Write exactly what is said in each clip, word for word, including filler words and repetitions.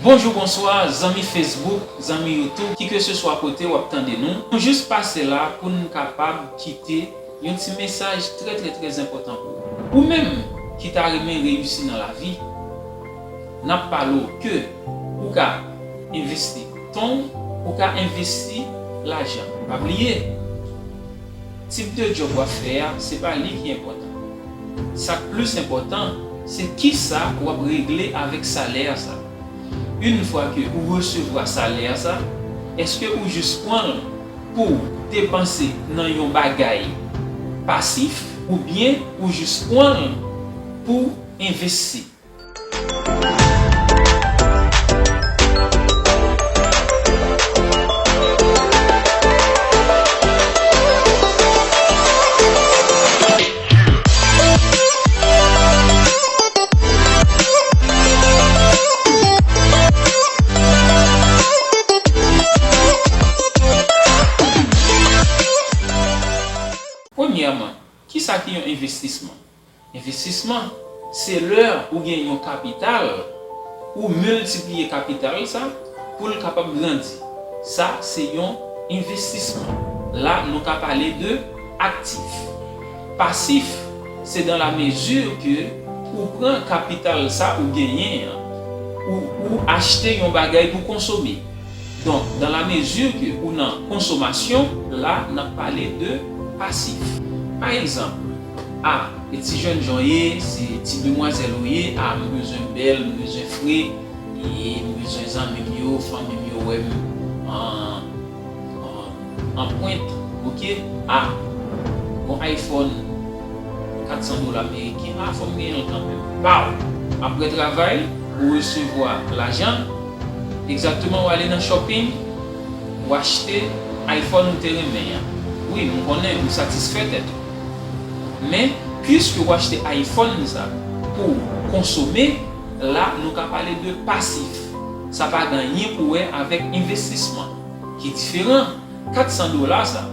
Bonjou, bonswa, zanmi Facebook, zanmi YouTube, ki ke se swa kote w ap tande nou. Nou jis pase la pou n kapab kite yon ti mesaj trè, trè, trè enpòtan pou ou. Ou menm ki ta renmen reyisi nan lavi, n ap pale w ke ou ka envesti tan w, ou ka envesti lajan. Pa bliye, tip de djòb w ap fè a, se pa li ki enpòtan. Sa k plis enpòtan, se kisa w ap regle avèk salè sa. Yon fwa ke ou resevwa salè sa, èske ou jis pran l pou w depanse nan yon bagay pasif, oubyen ou jis pran l pou w envesti? Premyèman, kisa ki yon envestisman? Envestisman, se lè ou gen yon kapital, ou miltipliye kapital sa pou l kapab grandi. Sa se yon envestisman. La, nou ka pale de aktif. Pasif, se dans la mesure que ou pran kapital sa ou genyen an, ou, ou achte yon bagay pou konsome. Donk, dans la mesure que ou nan konsomasyon, la, n ap pale de pasif. Pa egzanp, a, e ti jènjan w ye, se ti demwazèl ou ye, a, m bezwen bèl, m bezwen fre, e m bezwen zanmi m yo, fanmi m yo wè m an, an, an pwent, oke? A, yon iPhone kat san dola ameriken, a, fò m genyen l kanmenm. Baw! Apre travay, ou resevwa lajan, egzakteman, ou ale nan shopping, ou achte iPhone ou te renmen an. Wi, m konnen ou satisfè tèt ou. Men, piske ou achte iPhone sa pou w konsome, la, nou ka pale de pasif. Sa pa gen anyen pou wè avèk envestisman, ki diferan. Kat san dola sa,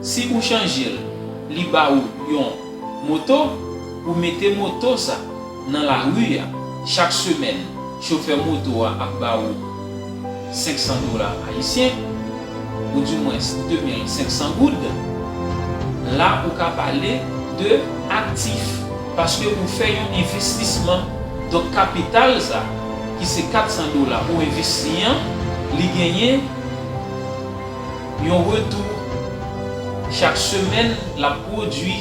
si ou chanje l, li ba ou yon moto, ou mete moto sa nan lari a, chak semèn, chofè moto a ap ba ou senk san dola ayisyen, oudimwens de mil senk san goud, la ou ka pale de aktif, paske ou fè yon envestisman. Donk, kapital sa, ki se kat san dola ou envesti an, li genyen yon retou. Chak semèn, l ap pwodui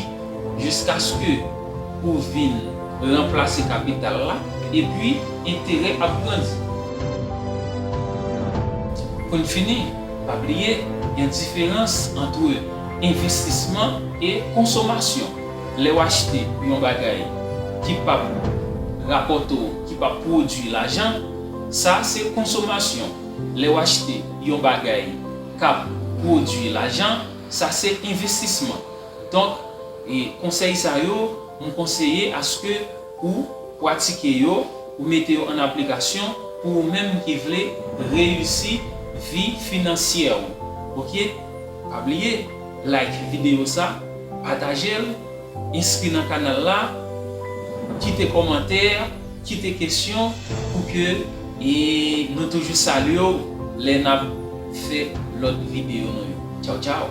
jiskaske ou vin ranplase kapital la, epi enterè ap grandi. Pou n fini, pa bliye, gen diferans ant envestisman e konsomasyon. Lè w achte yon bagay ki p ap rapòte w, ki p ap pwodui lajan, sa se konsomasyon. Lè w achte yon bagay k ap pwodui lajan, sa se envestisman. Donk, e konsèy sa yo, m konseye aske ou pratike yo, ou mete yo an aplikasyon pou ou menm ki vle reyisi vi finansyè ou. Oke? Pa bliye, like videyo sa, pataje l, enskri nan kanal la, kite kòmantè, kite kesyon pou ke, e, nou toujou salye w lè n ap fè lòt videyo nou yo. Tchaw, tchaw!